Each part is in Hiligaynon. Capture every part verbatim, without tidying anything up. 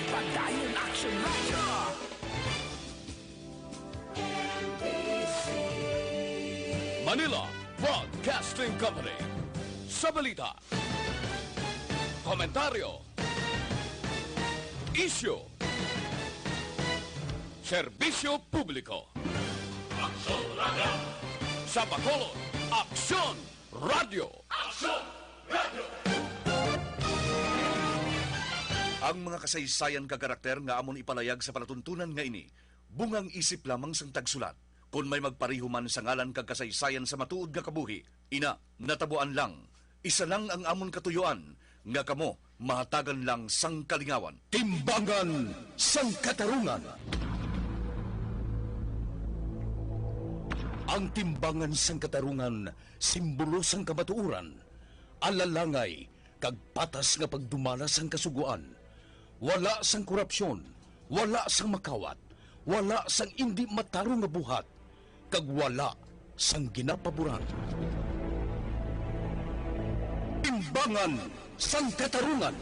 Padayon Action Radyo. Manila Broadcasting Company. Sa balita, komentaryo, isyu, serbisyo publiko. Aksyon Radio. Sa Bacolod, Aksyon Radio. Aksyon Radio. Ang mga kasaysayan kag karakter nga amon ipalayag sa palatuntunan nga ini, bungang isip lamang sang tagsulat. Kon may magpareho man sa ngalan kag kasaysayan sa matuod nga kabuhi, ina, natabuan lang. Isa lang ang amon katuyuan, nga kamo mahatagan lang sang kalingawan. Timbangan sang Katarungan. Ang timbangan sang katarungan, simbolo sang kamatuoran, alalangay, kag patas nga pagdumala sang Kasugoan. Wala sang korupsyon, wala sang makawat, wala sang indi matarong nga buhat, kag wala sang ginapaboran. Timbangan sang Katarungan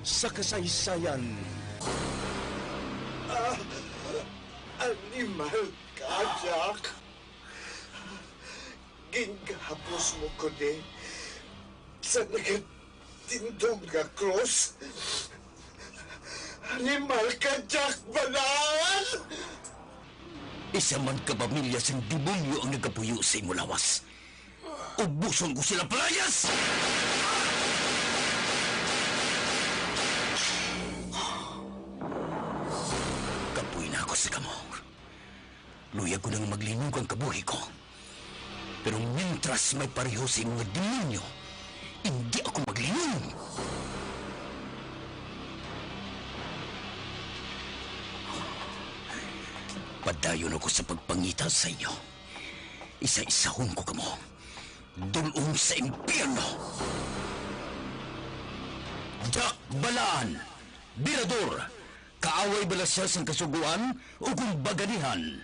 sa kasaysayan. Ah, animal ka, Jack. Gingahapos mo ko ni sa nagatindog nga krus. Animal ka, Jack Balaan! Isa man ka pamilya sang demonyo ang nagapuyo sa imo lawas. Ubuson ko sila, palayas! Kapoy na ako sa kamo. Luyag ko nang maglinog ang kabuhi ko. Pero mintras may pareho sa inyo nga demonyo, indi ako maglinog. Padayon ako sa pagpangita sa inyo. Isa-isahon ko kamo. Dul-ong sa impyerno. Jack Balaan, Birador. Kaaway bala sia sang Kasugoan o kon baganihan?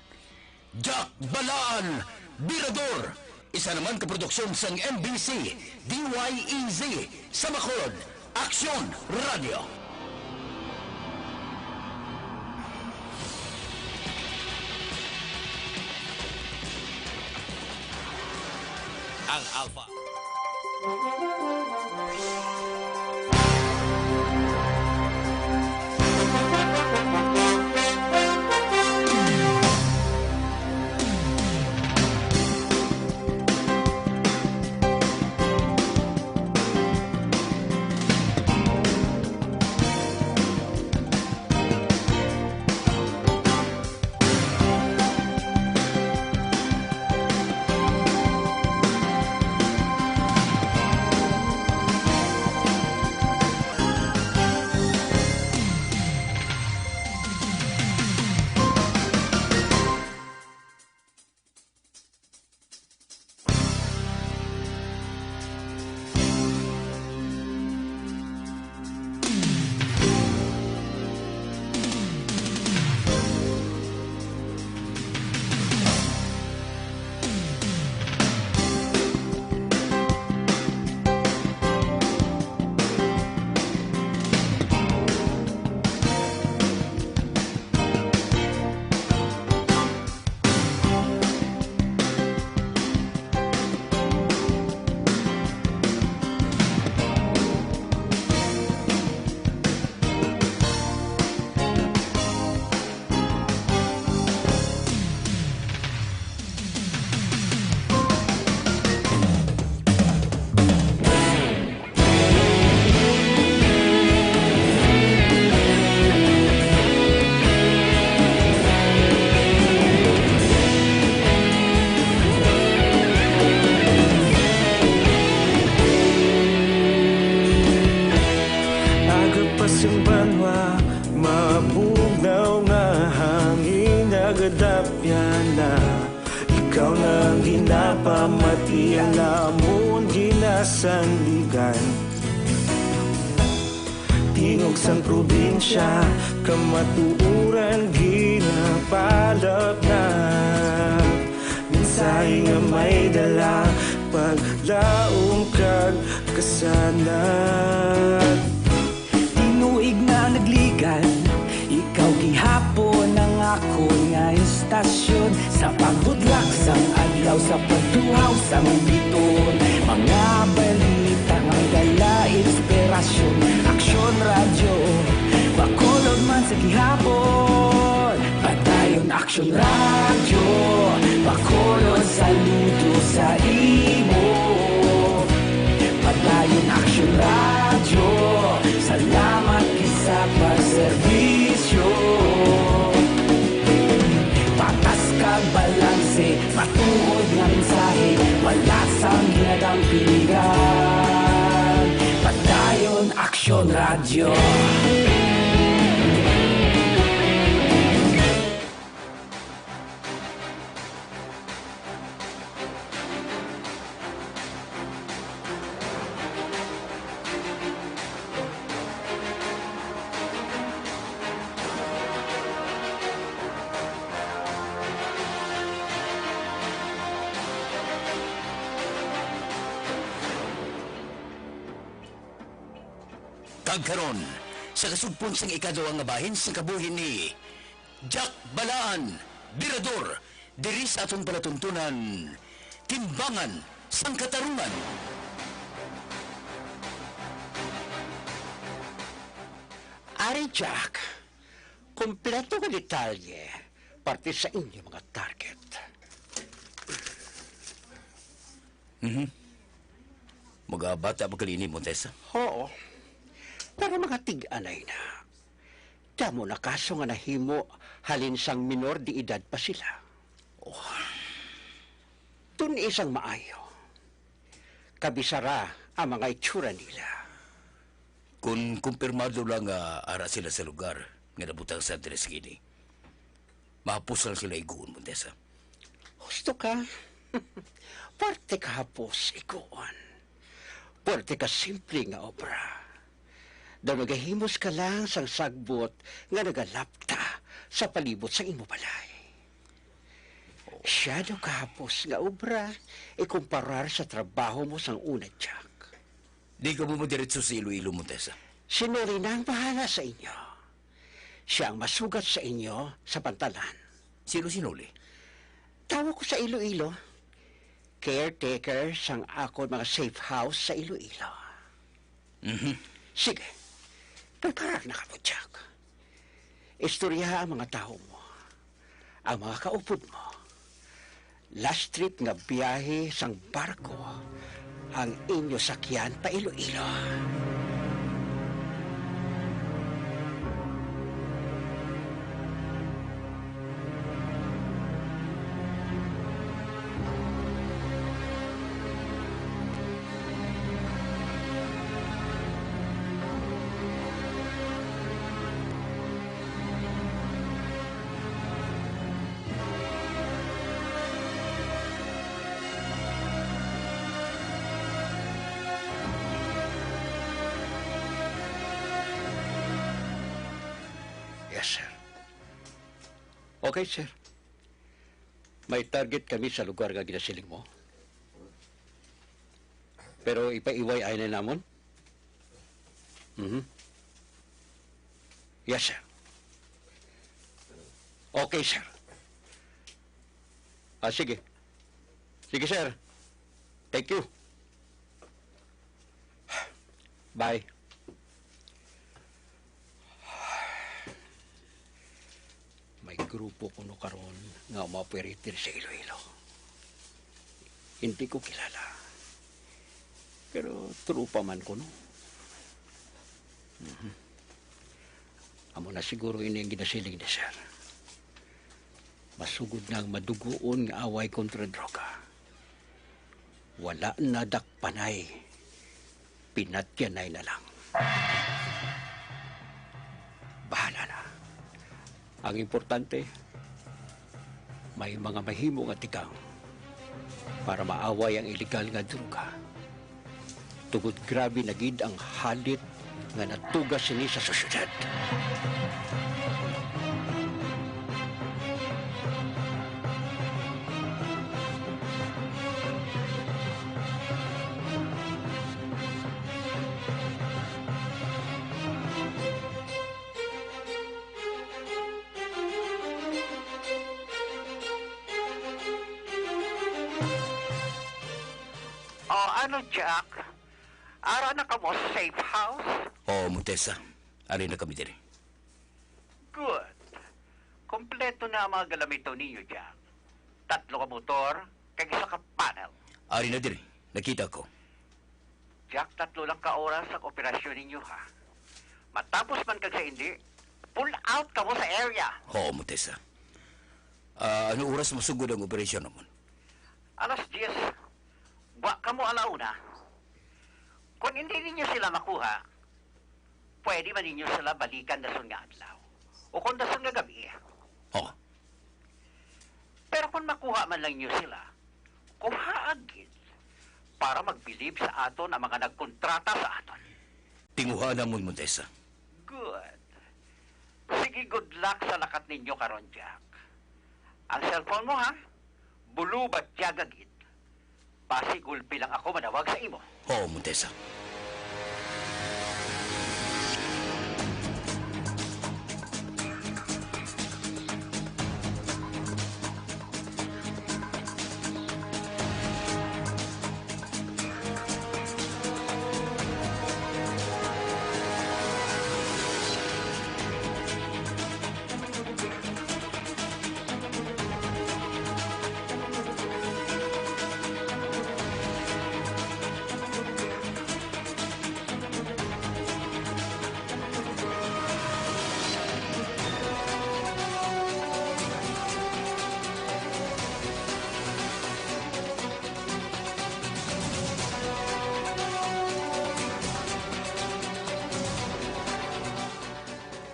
Jack Balaan, Birador. Isa naman ka produksyon sang M B C, D Y E Z, sa Bacolod, Aksyon Radio. Ang Alpha. Agapas ang banwa, mabugnaw nga hangin, nagadapyan na. Ikaw na ang ginapamati, ang amon ginasandigan. Tingog sang probinsya, kamatuoran ginapalapnap. Tay nga may dala, paglaom kag kasanag. Tinuig na nagligan, ikaw gihapon ang akon nga istasyon. Sa pagbudlak sang adlaw, sa pagtuhaw sang biton, mga balita nga dala inspirasyon. Aksyon Radyo, Bacolod man sa gihapon. Padayon Aksyon Radyo, Bacolod, saludo sa imo. Padayon Aksyon Radyo, salamat gid sa pagserbisyo. Patas kag balanse, matuod nga mensahe, wala sang ginadampigan. Padayon Aksyon Radyo. Kag karon, sa kasugpon sang ikaduha nga bahin sang kabuhi ni Jack Balaan, Birador, diri sa aton palatuntunan, Timbangan sang Katarungan. Ari Jack, kompleto nga detalye parte sa inyo mga target. Mhm. Magabata pa gali ni, Montesa? Oo. Pero mga tig-anay na. Damo na kaso nga nahimo halin sang minor de edad pa sila. Oh. Dun isang maayo. Kabisara ang mga itsura nila. Kung kumpirmado lang nga ara sila sa lugar nga nabutang sa Andres Kini, mahapos lang sila iguon, Montesa. Husto ka. Parte ka hapos iguon. Parte ka simple nga obra. Daw nagahimos ka lang sang sagbot nga nagalapta sa palibot sang imo balay. Siya daw kahapos nga obra ikumparar sa trabaho mo sang una, Jack. Di kamo madiretso sa Iloilo, Montesa? Si Noli na ang bahala sa inyo. Siya ang masugat sa inyo sa pantalan. Sino si Noli? Tawo ko sa Iloilo. Caretaker sang akon mga safe house sa Iloilo. Mhm. Sige, preparar na kamo, Jack. Istoryaha ang mga tawo mo, ang mga kaupod mo. Last trip nga biyahe sang barko ang inyo sakyan pa Iloilo. Yes, sir. Okay, sir. May target kami sa lugar nga ginasiling mo. Pero ipaiway ay na namon. Mhm. Yes, sir. Okay, sir. Ah, sige. Sige, sir. Thank you. Bye. May grupo kuno karon nga umaoperate diri sa Iloilo. Hindi ko kilala. Pero tropa man kuno. Mhm. Amo na siguro ini ang ginasiling ni sir. Masugod na ang madugoon nga away kontra droga. Wala na dakpanay, pinatyanay na lang. Bahala na. Ang importante, may mga mahimo nga tikang para maaway ang iligal nga droga. Tungod grabe na gid ang halit nga natuga sini sa sosyedad. Ano, Jack? Ara na kamo sa safe house? Oo, Montesa. Ari na kami diri. Good. Kompleto na ang mga galamito ninyo, Jack. Tatlo ka motor, kag isa ka panel. Ari na diri. Nakita ko. Jack, tatlo lang ka oras ang operasyon ninyo, ha? Matapos man kag sa hindi, pull out kamo sa area. Oo, Montesa. Ah, ano oras masugod ang operasyon namon? Alas diyes. Wa kamo ala una. Kung hindi ninyo sila makuha, pwede man ninyo sila balikan dason nga adlaw. O kung dason nga gabi. Oh. Pero kung makuha man lang ninyo sila, kuhaa gid para magbilib sa aton ang mga nagkontrata sa aton. Tinguha namon, Montesa. Good. Sige, good luck sa lakat ninyo karon, Jack. Ang cellphone mo, ha? Bulo ba tiyaga gid? Basi gulpi lang ako manawag sa imo. Oo, Montesa.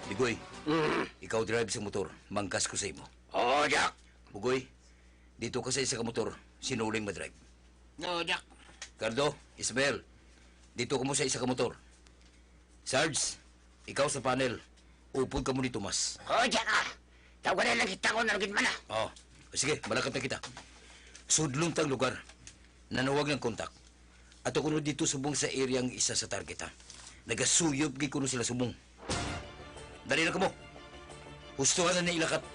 Digoy, Mm. ikaw drive sa motor. Mangkas ko sa imo. Oo, Jack. Bugoy, dito ka sa isa ka motor. Sinuling madrive. No, Jack. Cardo, Ismael, dito kamo sa isa ka motor. Sarge, ikaw sa panel. Upod kamo ni Tomas. Oo, Jack, ah. Tawag na lang kita kung ano gid man, ah. Oh, sige, malakat na kita. Sudlon tang lugar. Nanawag ng kontak. Ato kuno dito subong sa area ang isa sa target, ha. Nagasuyop gid kuno sila subong. Dali na kamo. Husto na ni ilakat.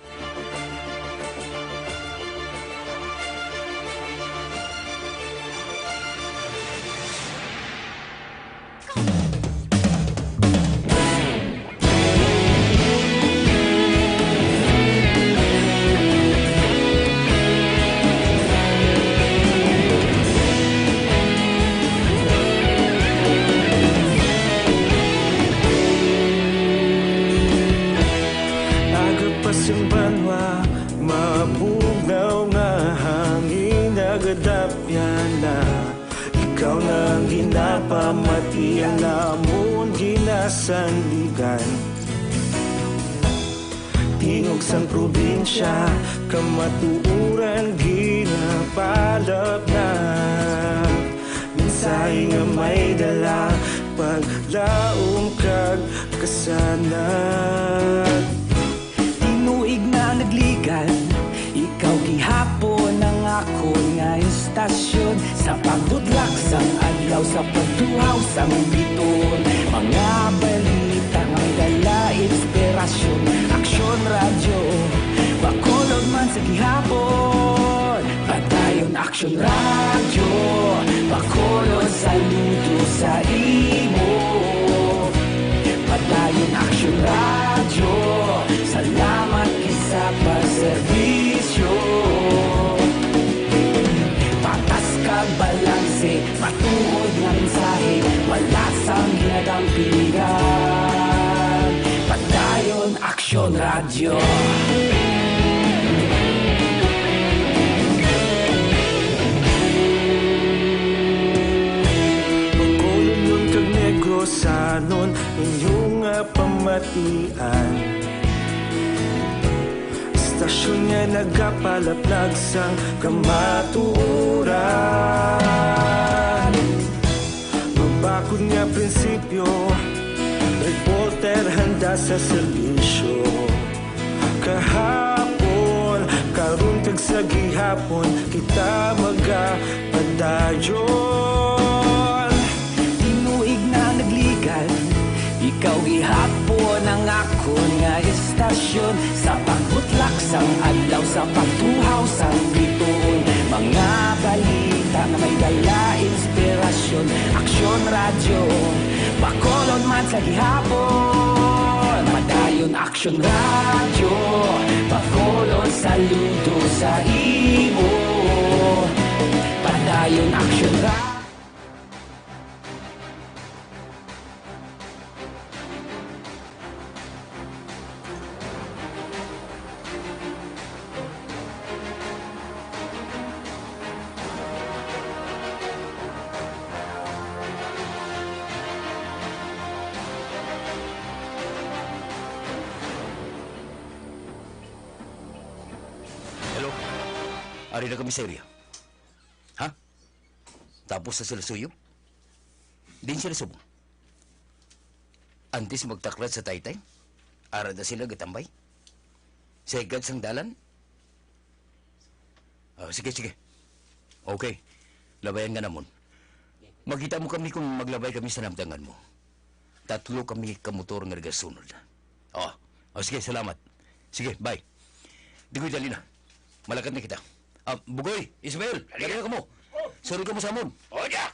Aga pa sing banwa, mabugnaw nga hangin, nagadapyan na. Ikaw na ang ginapamati, ang amon ginasandigan. Tingog sang probinsya, kamatuoran ginapalapnap. Mensahe nga may dala, paglaom kag kasanag. Tinuig na nagligad, ikaw gihapon ang akon nga istasyon. Sa pagbutlak sang adlaw, sa pagtuhaw sang bituon, mga balita nga may dala inspirasyon. Aksyon Radyo, Bacolod man sa gihapon. Padayon Aksyon Radyo, Bacolod, saludo sa imo. Padayon Aksyon Radyo, salamat gid sa pagserbisyo. Patas kag balanse, matuod nga mensahe, wala sang ginadampingan. Padayon Aksyon Radyo. Bacolodnon kag Negrosanon, inyo nga pamatian. Istasyon nga nagapalaplag sang kamatuoran. Mabakod nga prinsipyo, reporter handa sa serbisyo. Kahapon, karon kag sa gihapon, kita magapadayon. Tinuig na nagligad, ikaw gihapon ang akon nga istasyon. Sa pagbutlak sang adlaw, sa pagtuhaw sang bituon, mga balita nga may dala, inspirasyon. Aksyon Radyo, Bacolod man sa gihapon. Padayon Aksyon Radyo, Bacolod, saludo sa imo. Padayon Aksyon Radyo. Hello? Ari na kami sa area. Ha? Tapos na sila suyo? Din sila subong? Antes magtakrat sa taytay, ara na sila gatambay. Sa higad sang dalan? Ah, sige, sige. Okay. Labayan nga namon. Makita mo kami kung maglabay kami sa namtangan mo. Tatlo kami ka motor nga nagasunod. Oh, oh, sige, salamat. Sige, bye. Digoy, dali na. Malakat na kita. Ah, Bugoy, Ismael, dali na kamo. Oh. Sunod kamo sa amon. Oh, Jack!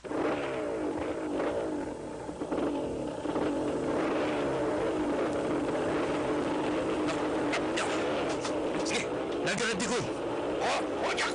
Sige, nagdala, Digoy. Oh, oh, Jack!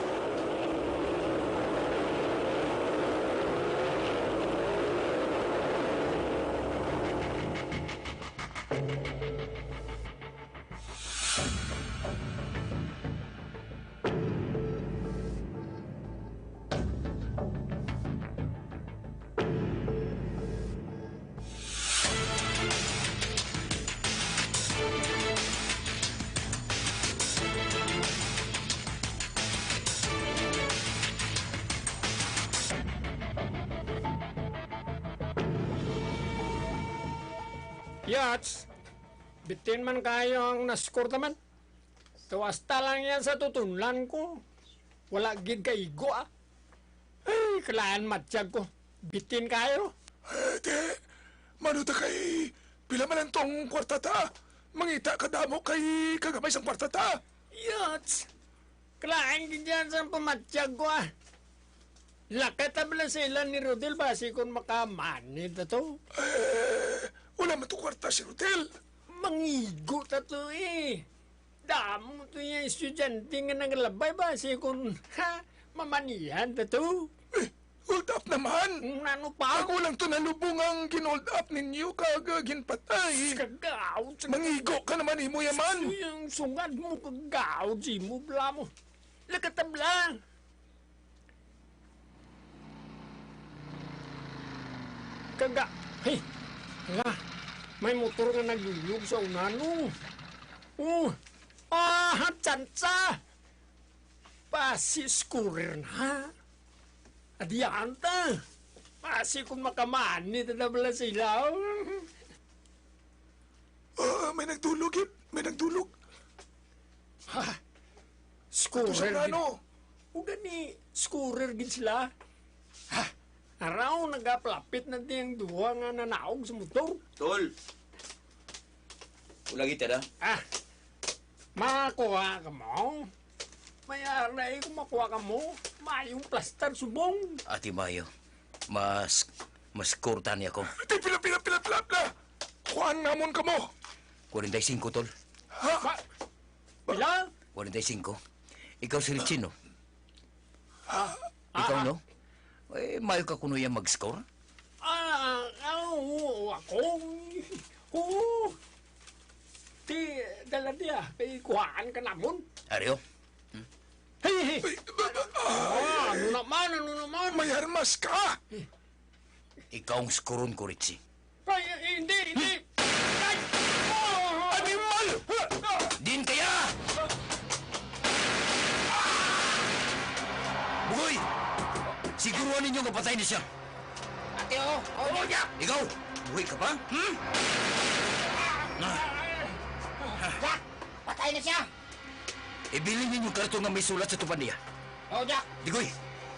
Yats, bitin man kayo ang naskurta man. Kawasta lang yan sa tutunlan ko. Wala gid kaigo, ah. Ay, kalaan matyag ko. Bitin kayo. Eh, te, mano ta kay pila man lang tong kwarta ta? Mangita ka damo kay kagamay sang kwarta ta. Yats! Kalaan gid yan sang pamatyag ko, ah. Lakat ta bala sa ila ni Rodel basi kon makamanid na to. Eh, wala man to kwarta si Rodel. Mangigo ta to, eh. Damo to yung estudyante nga nagalabay basi kon, ha, mamanihan ta to. Eh, hold up naman. Ang ano pa? Ako lang to nalubong ang gin-hold up ninyo kag, ah, ginpatay. Kagaw, sa Mangigo ka naman, imo yaman. Yung sungad mo, kagaw, di mo, bla mo. Lakatabla. Kaga, hey, hala, may motor nga nagluyog sa una, no? Oh, ah, tsansa! Pasi scooter na. Adianta. Pasi kung makamani ta na bala sila, oh. Ah, may nagdulog, eh. May nagdulog. Ha? Scooter Ito sa gid. Ano? O gani, scooter gid sila. Ha? Araw, nagapalapit na di ang duha nga nanaog sa motor. Tol. Ulagi ta na. Ah, makuha ka mo? May aray kung makuha ka mo. Mayong plastar subong. Ate Mayo, mas, mas kurta niya ko. Di, pila, pila, pila, pila, pila. Kuhaan namon ka mo. Kwarenta y singko, tol. Ha? Ma-, pila? Kwarenta y singko. Ikaw si Richie, no? Ha? Ikaw, ah, no? Eh, mayo ka kuno yang mag-score? Ah, ah, oo, ako. Oo. Ti, dala niya, kay kuhaan ka namon. Ari, oh. Hmm? Hey, hey. Ay, ba, ba, ah. Ah, ano naman, ano naman? May armas ka! Ikaw ang scoreon ko, Richie. Ay, hindi, hindi. Ay! Oh! Animal! Din kaya! Bugoy! Siguruhan ninyo nga patay na siya. Ate, oh, oh, Jack! Ikaw, buhay ka pa? Hmm? Na. Jack, patay na siya! Ibilin ninyo karton nga may sulat sa tupad niya. Oh, Jack! Digoy,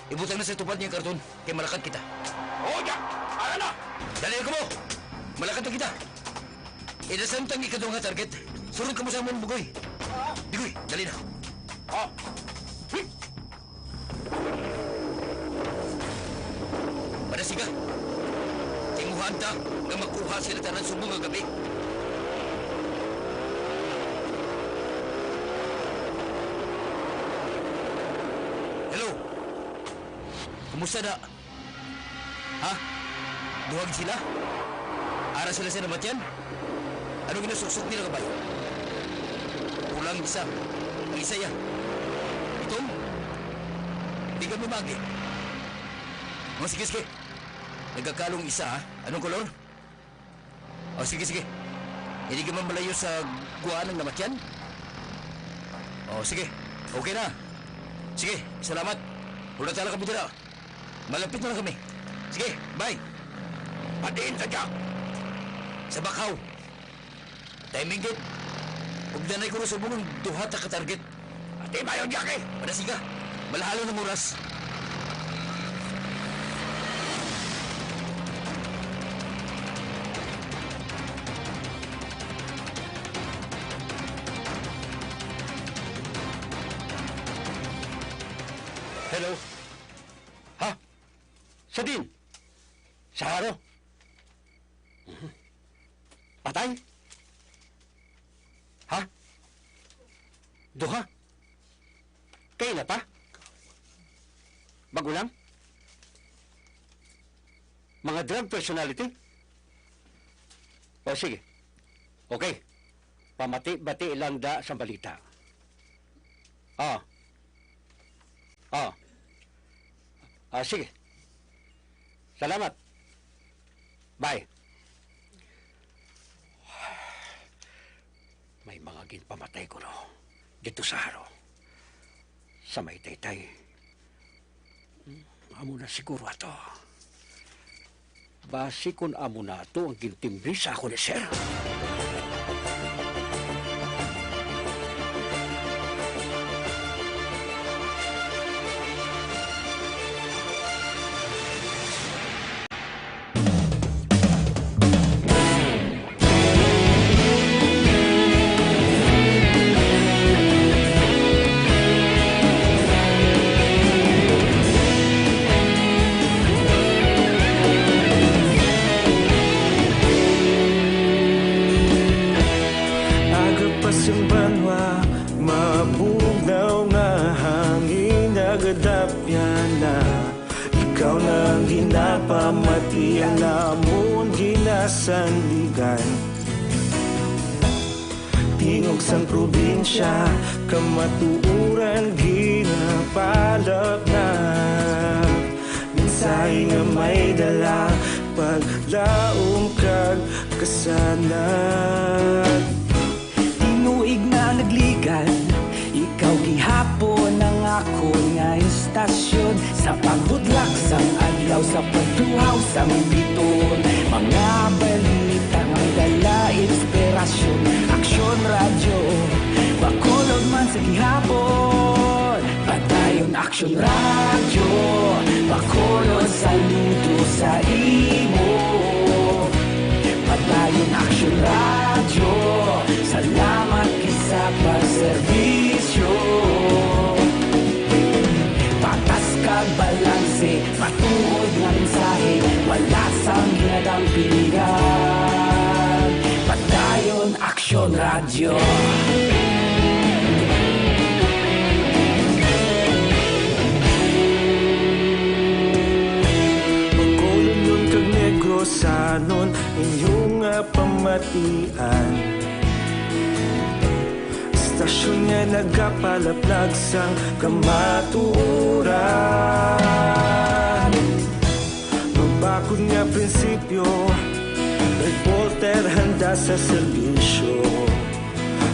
ibutang na sa tupad niya ang karton, kay malakat kita. Oh, Jack! Ara na! Dali, kamo! Malakat na kita! Inasamtang ikaduha nga target. Surod kamo sa amon, Bugoy. Ah. Digoy, dali na. Oh. Hmm. Siga. Tinguhaan ta nga makuha sila tanan subong nga gabi. Hello? Kumusta na? Ha? Duha gid sila? Ara sila sa namatyan? Ano ginasuksok nila, kabay? Kulang isa. Ang isa ya. Itom? Di kami maagi. Oh, sige, sige. Nagkakalong isa, ha? Anong kolor? Oh, sige, sige. Hindi ka man malayo sa guwaan ng namatyan? Oh, sige. Okay na. Sige, salamat. Wala tala kami dira. Malapit na lang kami. Sige, bye. Patiin sa Jack. Sa Bakaw. Timing gid. Ug danay ko na subong ang duha ta ka target. Ati mayo, Jack, eh. Padasig ka. Malahalon ang oras. Hello? Ha? Sa din? Sa haro? Mhm. Patay? Ha? Duha? Kay na pa? Bago lang? Mga drug personality? O sige. Okay. Pamati-bati lang da sa balita. Ah. Ah. Ah, sige. Salamat. Bye. May mga ginpamatay ko, no, dito sa haro. Sa may taytay. Hmm, amo na siguro ato. Basi kun amo na ato ang gintimbre sa ako ni Sir. Aga pa sing banwa, mabugnaw nga hangin nagadapyan na. Ikaw na ang ginapamati, ang amon ginasandigan. Tingog sang probinsya, kamatuoran ginapalapnap. Mensahe nga may dala, paglaom kag kasanag. Tinuig na nagligad, ikaw gihapon ang akon nga istasyon. Sa pagbudlak sang adlaw, sa pagtuhaw sang bituon, mga balita nga may dala inspirasyon. Aksyon Radyo, Bacolod man sa gihapon. Padayon Aksyon Radyo, Bacolod, saludo sa imo. Padayon Aksyon Radyo, salamat gid sa pagserbisyo. Patas kag balanse, matuod nga mensahe, wala sang ginadampingan. Padayon Aksyon Radyo. Bacolodnon kag Negrosanon, inyo nga pamatian. Istasyon nga nagapalaplag sang kamatuoran. Mabakod nga prinsipyo, reporter handa sa serbisyo.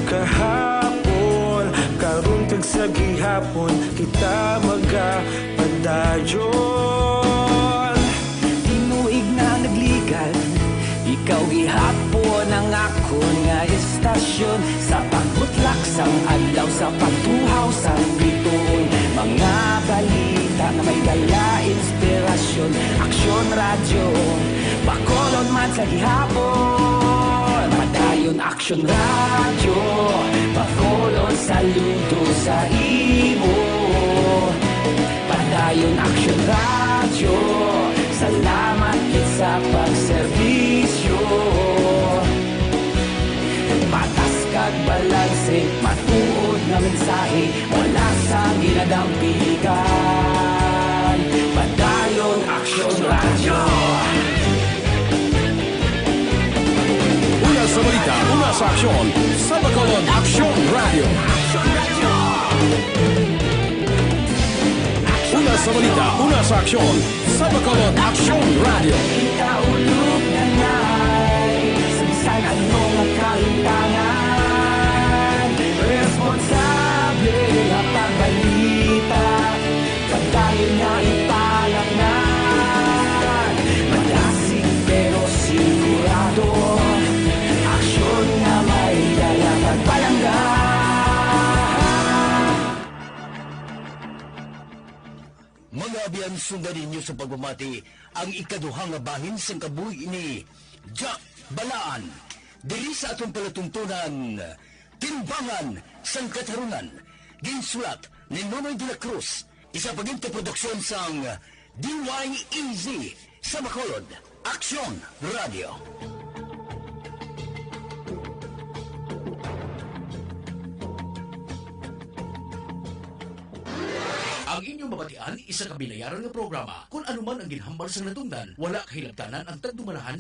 Kahapon, karon kag sa gihapon, kita magapadayon. Tinuig na nagligad, ikaw gihapon ang akon nga istasyon. Sa pagbutlak sang adlaw, sa pagtuhaw sang bituon, mga balita nga may dala inspirasyon. Aksyon Radyo, Bacolod man sa gihapon. Padayon Aksyon Radyo, Bacolod, saludo sa imo. Padayon Aksyon Radyo, salamat Dampigan, Padayon Aksyon Radyo. Una sa balita, una sa aksyon, sa Bacolod Aksyon Radyo. Una sa balita, una sa aksyon, sa Bacolod Aksyon Radyo. Ikaulog na ngay, sa bisan ano nga kalimtangan, responsable nga pagbalita, pagdayon nga ipalangnan, madasig pero sigurado, aksyon nga may dala pagpalangga. Mga abyan, sundan ninyo sa pagpamati ang ikaduha nga bahin sang kabuhi ni Jack Balaan diri sa aton palatuntunan, Timbangan sang Katarunan. Ginsulat ni Nonoy de la Cruz, isa pa gid ka produksyon sang D Y E Z sa Bacolod, Aksyon Radio. Ang inyong mabatian, isa ka binayaran nga programa. Kon ano man ang ginhambal sang natungdan, wala kahilabtanan ang tagdumalahan.